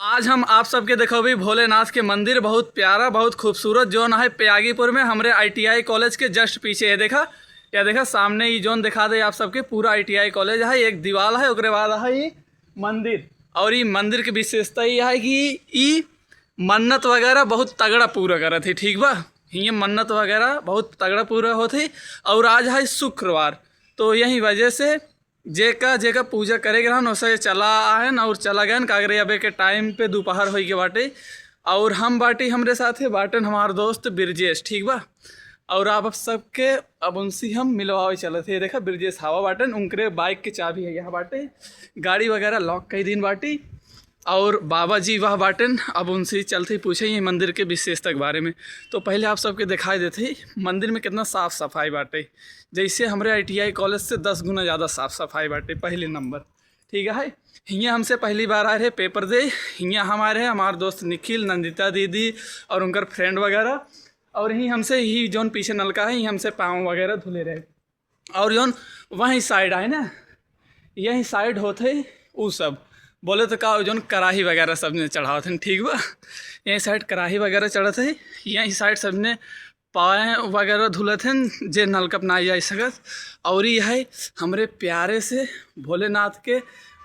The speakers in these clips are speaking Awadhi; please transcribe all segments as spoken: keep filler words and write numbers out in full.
आज हम आप सबके देखबी भोलेनाथ के मंदिर, बहुत प्यारा, बहुत खूबसूरत, जौन है प्यागीपुर में, हमरे आईटीआई कॉलेज के just पीछे है। देखा, या देखा सामने ई जौन देखा दे आप सबके, पूरा आईटीआई कॉलेज है, एक दीवाल है, ओकरे बाद है ई मंदिर। और ई मंदिर के विशेषता ई है कि ई मन्नत वगैरह बहुत तगड़ा पूरा करत है, ठीक बा? हियाँ मन्नत वगैरह बहुत तगड़ा पूरा होत है। और आज है शुक्रवार, तो यही वजह से जेका जेका पूजा करे के रहन, ओसे चला आयन और चला गयन। का करे, अबे के टाइम पे दोपहर होई के बाटे। और हम बाटी, हमरे साथे बाटन हमार दोस्त ब्रजेश, ठीक बा? और आप सबके अब उनसे हम मिलवावे चलत है। देखा, ब्रजेश हवा बाटन, उनकरे बाइक के चाबी है यहाँ बाटे, गाड़ी वगैरह लॉक कई दिन बाटी। और बाबा जी वह बाटन, अब उनसे चलते ही पूछे ये मंदिर के विशेषता के बारे में। तो पहले आप सबके दिखाई देते ही मंदिर में कितना साफ सफाई बाटे, जैसे हमरे आईटीआई कॉलेज से दस गुना ज़्यादा साफ सफाई बाटे, पहले नंबर। ठीक है, हियाँ हमसे पहली बार आए रहे पेपर दे, हियाँ हम आए रहे, हमार दोस्त निखिल, नंदिता दीदी और उनकर फ्रेंड वगैरह, और यहीं हमसे ही जौन पीछे नलका है, यहीं हमसे पाँव वगैरह धुले रहे। और जौन वहीं साइड आए ना, यहीं साइड होत है उ सब, बोले तो का, जौन कराही वगैरह सब ने चढ़ावत हैं, ठीक बा? यहीं साइड कराही वगैरह चढ़त है, यहीं साइड सब ने पाए वगैरह धुलत हैं, जे नलका पे ना जाई सकत। और ये है हमरे प्यारे से भोलेनाथ के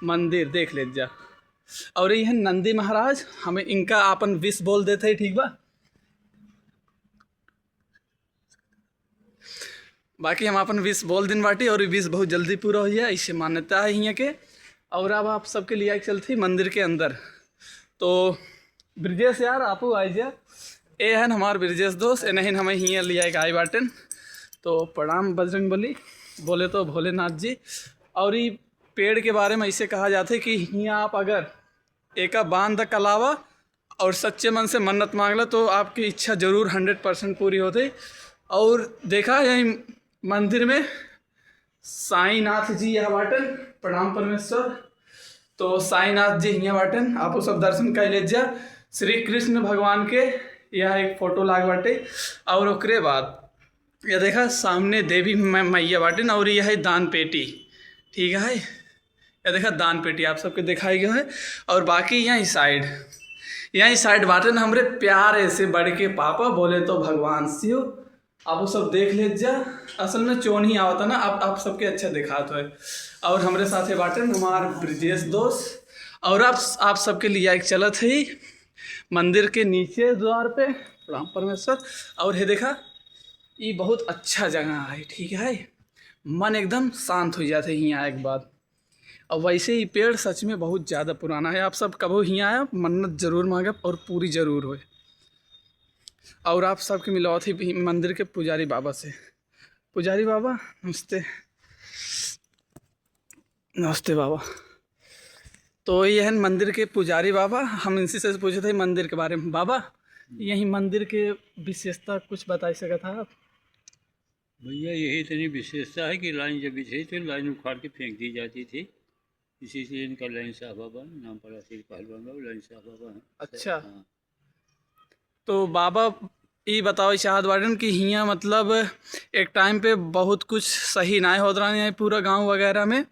मंदिर, देख ले जा। और ये है नंदी महाराज, हमें इनका आपन विश बोल देते हैं, ठीक बा? बाकी हम आपन विश बोल दिन बाटी और विश बहुत जल्दी पूरा हो जाए, ऐसे मान्यता है हियाँ के। और अब आप सबके लिए चलती मंदिर के अंदर। तो ब्रजेश यार, आपू आई जा। ए हन हमार ब्रजेश दोस्त, ए नहीं हमें हियाँ लिया के आई बाटन। तो प्रणाम बजरंग बली, बोले तो भोलेनाथ जी। और ई पेड़ के बारे में ऐसे कहा जाते कि हियाँ आप अगर एका बांध कलावा और सच्चे मन से मन्नत मांगला तो आपकी इच्छा जरूर हंड्रेड परसेंट पूरी होती। और देखा यही मंदिर में साईनाथ जी यहाँ बाटन, प्रणाम परमेश्वर। तो साईनाथ जी यहाँ बाटन, आपो सब दर्शन कर ले जा। श्री कृष्ण भगवान के यहाँ एक फोटो लाग बाटे। और ओकरे बाद ये देखा सामने देवी मै-, मैया बाटिन और यह है दान पेटी, ठीक है। ये देखा दान पेटी आप सबके दिखाई गयो है। और बाकी यहीं साइड, यहीं साइड बाटिन हमरे प्यारे से बड़के पापा, बोले तो भगवान शिव। आप वो सब देख ले जा, असल में चोन ही आवता ना, आप आप सबके अच्छा दिखात है। और हमरे साथे बाटिन हमार ब्रजेश दोस्त, और आप आप सबके लिए एक चलत है मंदिर के नीचे द्वार पे, प्रणाम परमेश्वर। और हे देखा, ये बहुत अच्छा जगह है, ठीक है, मन एकदम शांत हो जाते हैं यहाँ एक बार। और वैसे ही पेड़ सच में बहुत ज़्यादा पुराना है। आप सब कबो हियाँ आया, मन्नत जरूर मांगब और पूरी जरूर होए। और आप सबके मिलवा थी भी मंदिर के पुजारी बाबा से। पुजारी बाबा, नमस्ते। नमस्ते बाबा। तो ये हैं मंदिर के पुजारी बाबा, हम इनसे से पूछे थे मंदिर के बारे में। बाबा, यही मंदिर के विशेषता कुछ बताई सकत है आप? भैया, यही इतनी विशेषता है कि लाइन जब बिछे तो लाइन उखाड़ के फेंक दी जाती थी, इसी से इनका लाइन साहबा बन नाम पड़ा, श्री पहलवान बाबू लाइन साहबा बन। अच्छा। हाँ। तो बाबा, ई बतावे चाहत बाटन कि हियाँ मतलब एक टाइम पे बहुत कुछ सही नाय होत रहन है पूरा गांव वगैरह में,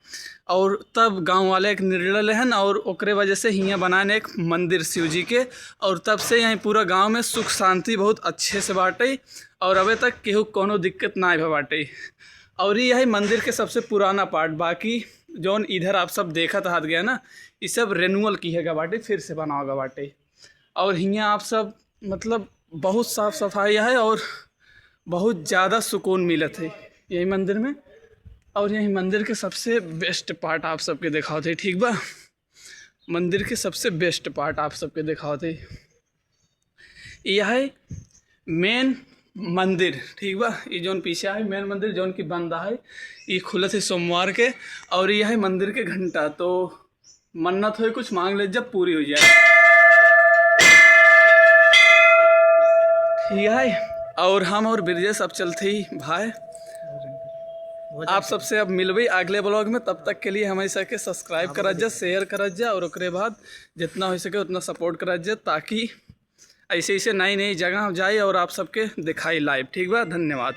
और तब गांव वाले एक निर्णय लेहन और ओकरे वजह से हियाँ बनाएन एक मंदिर शिव जी के, और तब से यहीं पूरा गांव में सुख शांति बहुत अच्छे से बाटे, और अबे तक केहू कोनो दिक्कत नाय भा बाटे। और यही मंदिर के सबसे पुराना पार्ट, बाकी जौन इधर आप सब देखत हाथ गया ना, ई सब रेनुअल किहे गा बाटे, फिर से बनावा गा बाटे। और हियाँ आप सब मतलब बहुत साफ सफाई है और बहुत ज़्यादा सुकून मिलत है यही मंदिर में। और यही मंदिर के सबसे बेस्ट पार्ट आप सबके दिखावत है, ठीक बा? मंदिर के सबसे बेस्ट पार्ट आप सबके दिखावत है। यह है मेन मंदिर, ठीक बा? ये जौन पीछे है मेन मंदिर, जौन की बंद है, ये खुलत है सोमवार के। और यह है मंदिर के घंटा, तो मन्नत होए कुछ मांग ले, जब पूरी हो जाए। ठीक है, और हम और ब्रजेश अब चलते ही भाई, आप सबसे अब मिलबे अगले ब्लॉग में। तब तक के लिए हमारे सबके सब्सक्राइब करत जा, शेयर करत जा, और ओकरे बाद जितना हो सके उतना सपोर्ट करत जा, ताकि ऐसे ऐसे नई नई जगह जाए और आप सबके दिखाई लाइव। ठीक बा, धन्यवाद।